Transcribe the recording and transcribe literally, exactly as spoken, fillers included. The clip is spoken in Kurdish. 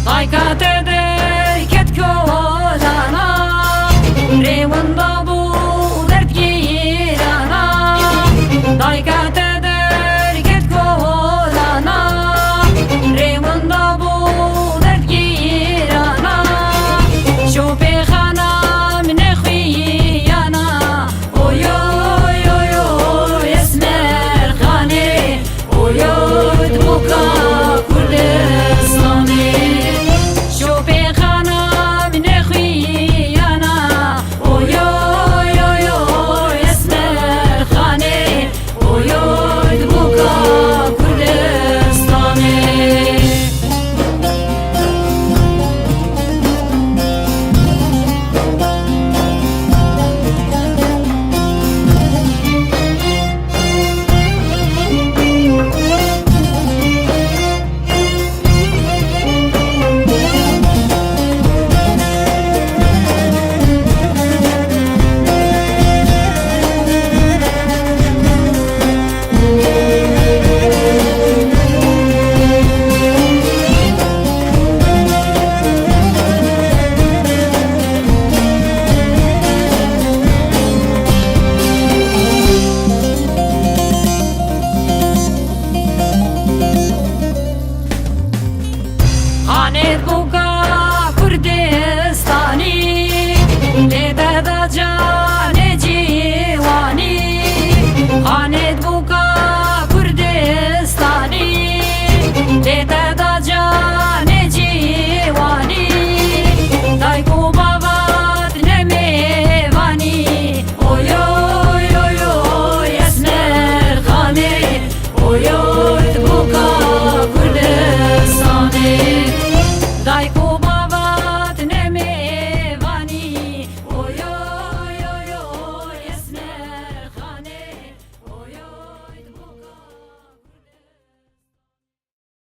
Dayka te derket kolana, rê winda bû derdgîrana. Dayka te derket kolana, rê winda bû derdgîrana. Şopê xana min nexwiyana, oy, oy, oy, oy, Esmer Xanê. Oy, oy, di boka Kurdistanê. Şopê xana min nexwiyana. Oy, oy, oy, oy, Esmer Xanê. Oy, oy, di boka Kurdistanê. Xanê bû